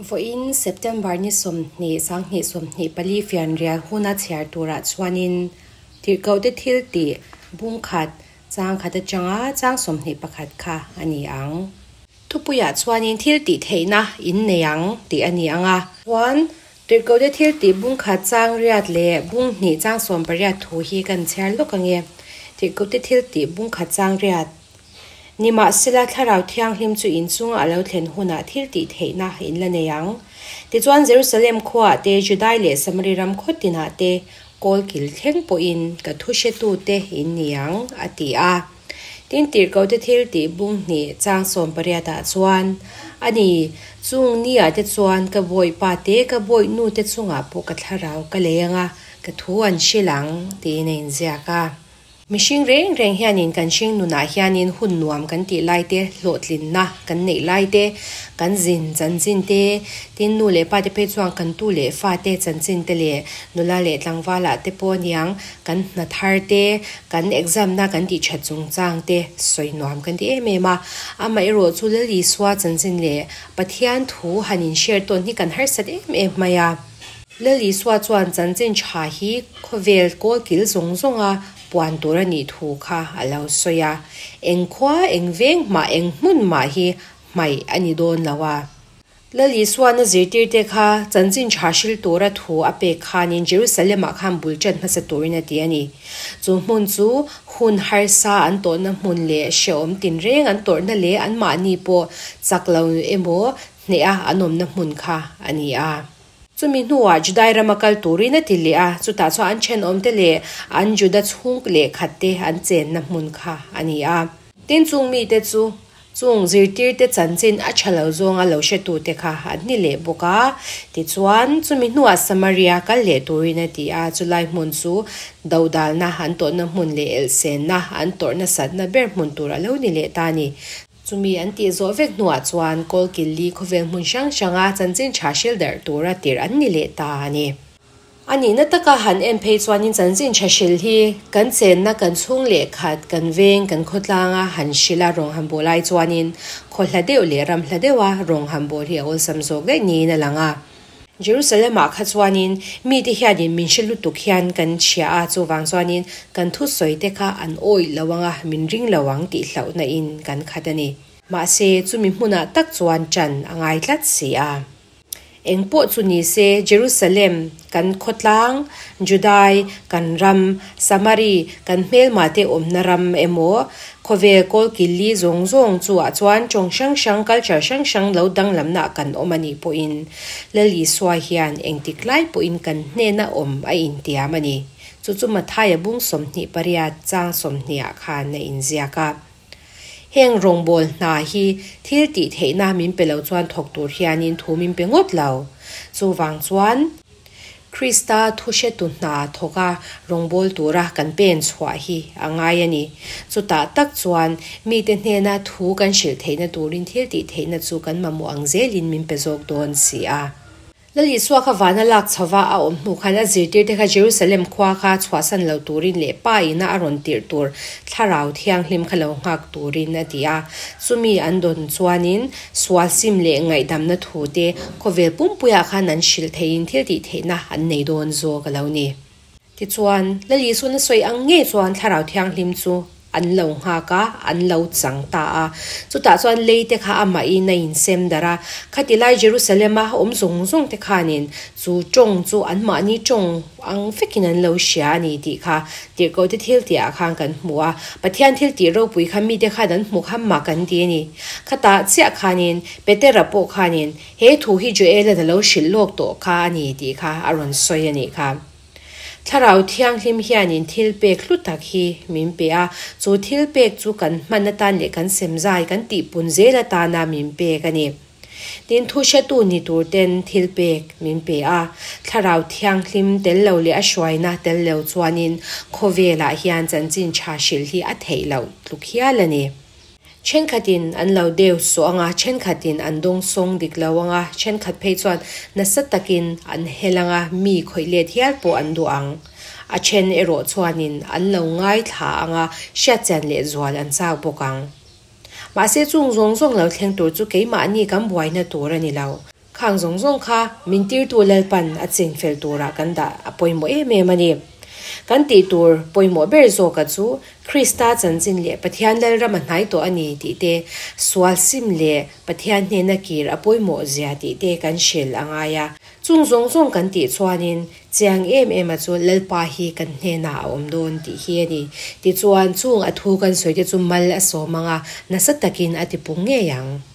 Vawiin September ni 20, 2024 fianrial huna chhiar turah chuanin Tirhkohte thiltih bung khat chang khat atanga chang 21 kha a ni ang. Thupuiah chuanin thiltih theihna in nei ang tih a ni ang a. Chuan Tirhkohte thiltih bung khat chang riat leh bung hnih chang 80 thu hi kan chhiar lawk ang e. Tirhkohte thiltih bung khat chang riat. Nimahsela Thlarau Thianghlim chu in chunga a lo thlen hunah thil tih theihna in la nei ang. Tichuan Jerusalem khuaah te, Judai leh Samari ram khaw tinah te kawlkil thleng pawhin ka thu hretute in ni ang, a ti a. Tin, Tirhkohte thil tih bung hnih chang 80 ah chuan, A ni, chung niah te chuan ka bawipa te, ka bawihnu te chungah pawh ka thlarau ka lei ang a, ka thu an hrilh ang, tiin a inziak a. Mihring reng reng hianin kan hring nunah hianin hun nuam kan tih lai te, hlawhtlinna kan neih lai te, kan zin chanchin te, tin nu leh pa te phei chuan kan tu leh fa te chanchin te leh nula leh tlangvalah te pawh aniang kan hna thar te, kan exam na kan tih that chungchang te sawi nuam kan ti em em a. Amaherawh chu Lal Isua chanchin leh Pathian thu han in share tawn hi kan harsat em em mai a. Lal Isua chuan chanchin tha hi khawvel kawl kil zawng zawnga puan tur a nih thu kha a lo sawi a, eng khua, eng veng mah, eng hmun mah hi hmaih a ni dawn lo a. Lal Isuan a zirtirte kha chanchin tha hril tura thu a pek khanin Jerusalem-ah khan bul ṭan hmasa turin a ti a ni. Chu hmun chu hun harsa an tawhna hmun leh hrehawm tinreng an tawrhna leh anmahni pawh chak lo emaw hneha an awmna hmun kha a ni a. Chumi hnuah Judai rama kal turin a ti leh a, chutah chuan an thenawmte leh an Juda chhung leh khatte an chenna hmun kha a ni a. Tin, chung mite chu chung zirtirte chanchin a tha lo zawnga lo hretute kha an ni leh bawk a. Tichuan, chumi hnuah Samaria kal leh turin a ti a, chulai hmun chu dodalna an tawhna hmun leh elhsenna an tawrh nasatna ber hmun tur a lo ni leh ta a ni. Chumi an tih zawh vek hnuah chuan Kawlkilli khawvel hmun hrang hranga chanchin tha hril darh tura tirh an ni leh ta a ni. A nihna taka han en phei chuanin chanchin tha hril hi kan chenna kan chhung leh khat, kan veng, kan khawtlanga han hrila rawng han bawl ai chuanin khaw hla deuh leh ram hla deuha rawng han bawl hi a awlsam zawk daih niin a lang a. Jerusalem-ah kha chuanin mite hianin min hre lutuk hian kan hria a, chuvang chuanin kan thusawi te kha an awih lo ang a, min ring lo ang tih hlauhna in kan khat a ni. Mahse, chumi hmunah tak chuan ṭan a ngai tlat si a. Eng pawh chu ni se, Jerusalem, kan khawtlang, Judai, kan ram, Samari, kan hmelmate awmna ram emaw, Khawvel kawlkilli zawng zawng chu ah chuan tawng hrang hrang, culture hrang hrang lo danglamna kan awm a nih pawhin Lal Isua hian engtik lai pawhin kan hnena awm a intiam a ni. Chu chu Mathaia bung 28 chang 20 ah khan a inziak a. Heng rawngbâwl hna hi thil tih theihna min pe lo chuan thawk tur hianin thu min pe ngawt lo. Chuvang chuan. Krista thuhretu hna thawka rawngbâwl tura kan pen chhuah hi a ngai a ni. Chutah tak chuan mite hnena thu kan hrilh theihna turin thil tih theihna chu kan mamawh ang zelin min pe zawk dawn si a. Lal Isua kha vana lak chhova a awm hnu khan a zirtirte kha Jerusalem khua kha chhuahsan lo turin leh Pa ina a rawn tirh tur Thlarau Thianghlim kha lo nghak turin a ti a. Chumi an dawn chuanin Sual sim leh ngaihdamna thu te khawvel pumpuiah khan an hrilh theihin thil tih theihna an nei dawn zawk a lo ni. Tichuan, Lal Isuan a sawi ang ngei chuan Thlarau Thianghlim chu an lo nghak a, an lo chang ta a. Chutah chuan lei te kha amahin a insem darh a. Khati lai Jerusalem-a awm zawng zawng te khanin chu tawng chu anmahni tawng ang vekin an lo hria a ni tih kha Tirhkohte thil tihah khan kan hmu a, Pathian thil tih ropui kha mite khan an hmu kha mak an ti a ni. Khatah chiah khanin Petera pawh khanin he thu hi Joel-a'n a lo hrilh lawk tawh kha a ni tih kha a rawn sawi a nih kha. Thlarau Thianghlim hianin thil pek hlu tak hi min pe a, chu thil pek chu kan hman atan leh kan semzai kan tihpun zel atana min pek a ni. Tin, thu hretu ni tur ten thil pek min pe a, Thlarau Thianghlim tel lo leh a hruaina tel lo chuanin khawvelah hian chanchin tha hrilh hi a theih loh tluk hial a ni. Thenkhatin an lo deu suh ang a, thenkhatin an dawng sawng dik lo ang a, thenkhat phei chuan nasa takin an hel ang a, mi khawih let hial pawh an duh ang. A then erawh chuanin an lo ngaithla ang a, hriatchian lehzual an chak bawk ang. Mahse chung zawng zawng lo thleng tur chu keimahni kan buaina tur a ni lo. Khang zawng zawng kha min tirtu Lalpan a chinfel turah kan dah a pawimawh em em a ni. Kan tih tur pawimawh ber zawka chu Krista chanchin leh Pathian Lalram a hnai tawh a ni tih te, sual sim leh Pathian hnena kir a pawimawh zia tih te kan hrilh a ngai a. Chung zawng zawng kan tih chuanin chiang em em a chu Lalpa hi kan hnenah a awm dawn tih hi a ni. Tichuan chung a thu kan sawi te chu mal a sawm ang a, nasa takin a tipung ngei ang.